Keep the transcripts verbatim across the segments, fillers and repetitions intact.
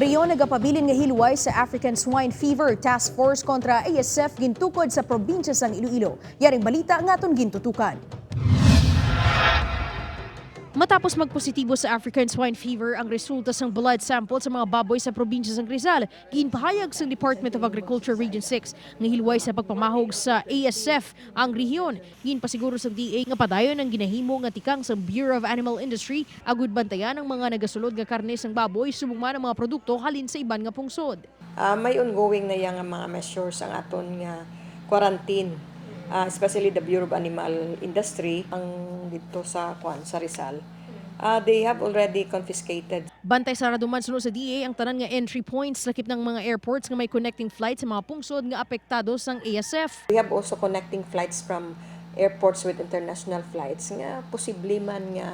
Rehiyon nagapabilin nga hilway sa African Swine Fever. Task Force kontra A S F gintukod sa probinsya sang Iloilo. Yaring balita nga aton gintutukan. Matapos magpositibo sa African Swine Fever ang resulta sang blood sample sa mga baboy sa probinsya sang Rizal, ginpahayag sang Department of Agriculture Region six nga hilway sa pagpamahog sa A S F ang rehiyon. Ginpasiguro sang D A nga padayon ang ginahimo nga tikang sang Bureau of Animal Industry agud bantayan ang mga nagasulod nga karne sang baboy subong man ang mga produkto halin sa iban nga pungsod. Ah, may ongoing na yang mga measures ang aton nga quarantine, ah, especially the Bureau of Animal Industry ang dito sa, kwan, sa Rizal. Ah, they have already confiscated. Bantay sarado man suno sa D A ang tanan nga entry points lakip ng mga airports nga may connecting flight sa mga pungsod nga apektado sang A S F. We have also connecting flights from airports with international flights nga posible man nga,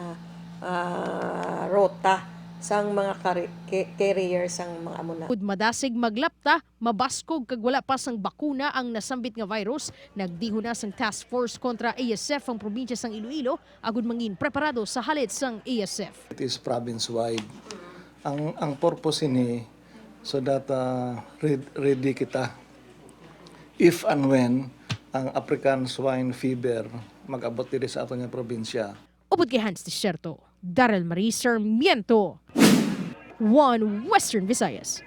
ah, rota sang mga kari-, ca-, carrier sang mga amo na. Kud madasig maglapta, mabaskog kag wala pa sang bakuna ang nasambit nga virus, nagdihon na sang task force kontra A S F ang probinsya sang Iloilo agud mangin preparado sa halit sang A S F. It is province-wide. Ang, ang purpose ini so that, uh, read-, ready kita if and when ang African swine fever mag-abot diri sa aton nga probinsya. Upod kay Hans Desierto, Daryl Marie Sarmiento, One Western Visayas.